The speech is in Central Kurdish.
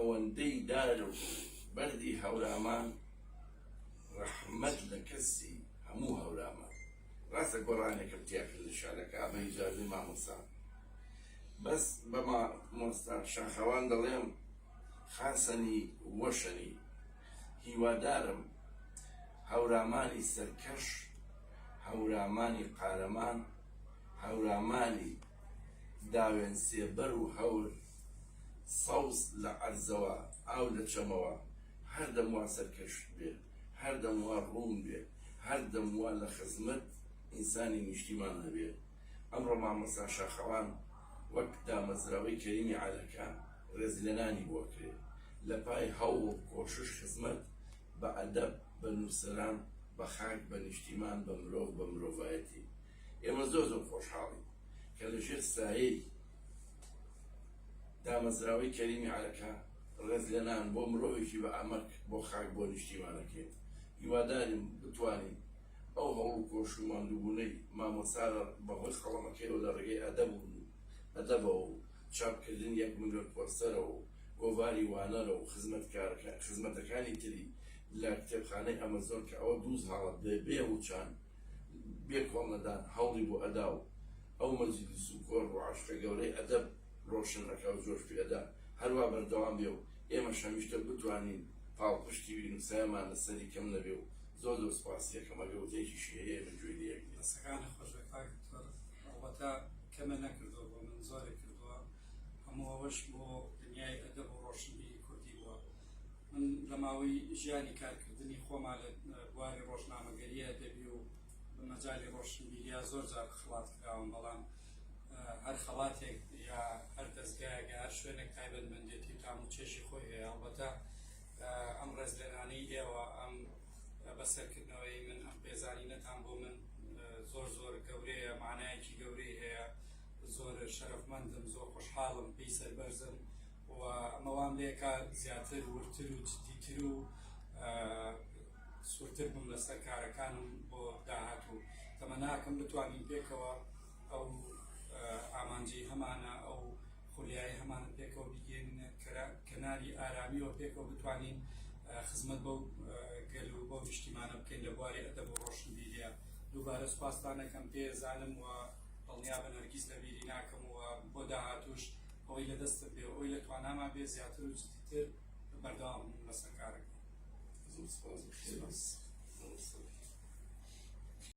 ئەوەندەی دار و بەردی هەورامان ڕەحمەت لە کەسی هەموو هەورامان. ڕاستە گۆڕانێکم تیا کرد لە شعرەکە بە ئیجازەی مامۆستا، بەس بە مامۆستا شاخەوان دەڵێم خاسەنی وەشەنی. هیوادارم هەورامانی سەرکەش، هەورامانی قارەمان، هەورامانی داوێن سێبەر و هەور سەوز لە عەرزەوە ئاو لە چەمەوە هەردەم وا سەرکەش بێ، هەردەم وا ڕوون بێ، هەردەم وا لە خزمەت ئینسانی نیشتیمانا بێ. ئەمڕۆ مامۆستا شاخەوان وەک دامەزراوەی کەریمی عەلەکە ڕێزلێنانی بۆ ئەکرێ. لە پای هەوڵ و کۆشش خزمەت بە ئەدەب، بە نووسەران، بە خاک، بە نیشتیمان، بە مرۆڤ، بە مرۆڤایەتی. ئێمە زۆر زۆر خۆشحاڵین کە لە ژێر سایەی دامەزراوەی کەریمی عەلەکە ڕێزلێنان بۆ مرۆڤێکی بە ئەمەک بۆ خاک بۆ نیشتیمان ئەکەین. هیوادارین بتوانین ئەو هەوڵ و کۆش و ماندووبوونەی مامۆستا لە بەهۆی قەڵەمەکەیەوە لە ڕێگەی ئەدەب و ئەدەبەوە و چاپکردنی یەک ملیۆن پۆستەرەوە و گۆڤاری وانەرە و خزمەتەکانی تری لە کتێبخانەی ئەمەزۆن کە ئەوە دوو زاڵە بێ بێ وچان بێ کۆڵنەدان هەوڵی بۆ ئەدا و ئەو مەجلیس و کۆڕ و عەشقە گەورەی ئەدەب ڕۆشن ئەکا و جۆش پێ ئەدا هەروا بەردەوام بێ و ئێمەش هەمیشتە بتوانین پاڵپشتی بین و سایەمان لە سەری کەم نەبێ و زۆر زۆر سوپاسی ئەکەم ئەگەر وتەیەکیشی هەیە ئێمە گوێی لێ ئەگرین. دەستەکانت خۆش بێ کاک دکتۆر ئەڵبەتە کەمە نەکردووە بۆ من زۆرێ کردووە هەموو ئەوەش بۆ دنیای ئەدەب و ڕۆشنبیری کوردی بووە من لە ماوەی ژیانی کارکردنی خۆما لە بواری ڕۆژنامەگەری ئەدەبی و بە مەجالی ڕۆشنبیریا زۆر جار خەڵات کراوم بەڵام هەر خەڵاتێک یا هەر دەزگایەک یا هەر شوێنێک تایبەتمەندێتی و تام و چێژی خۆی هەیە ئەڵبەتە ئەم ڕێزلێنانەی ئێوە ئەم بەسەرکردنەوەی من ئەم پێزانینەتان بۆ من زۆر زۆر گەورەیە مانایەکی گەورەی هەیە زۆر شەرەفمەندم زۆر خۆشحاڵم پێی سەربەرزم و ئەمە وام لێکا زیاتر وردتر و جدیتر و سوورتر بم لەسەر کارەکانم بۆ داهاتوو تەمەناکەم بتوانین پێکەوە ئەو ئامانجەی هەمانە ئەو خولیای هەمانە پێکەوە بیگەێنینە کەناری ئارامیەوە پێکەوە بتوانین خزمەت بەو گەل و بەو نیشتیمانە بکەین لە بواری ئەدەب و ڕۆشنبیریە دووبارە سوپاستانەکەم پێزانم و دڵنیابن هەرگیز لەبیری ناکەم و بۆ داهاتوش ئەوەی لە دەستم بێ و ئەوەی لە تواناما بێ زیاتر و جدیتر بەردەوام بم لەسەر کارەکەم. زۆر سپاس. سپاس. مامۆستا.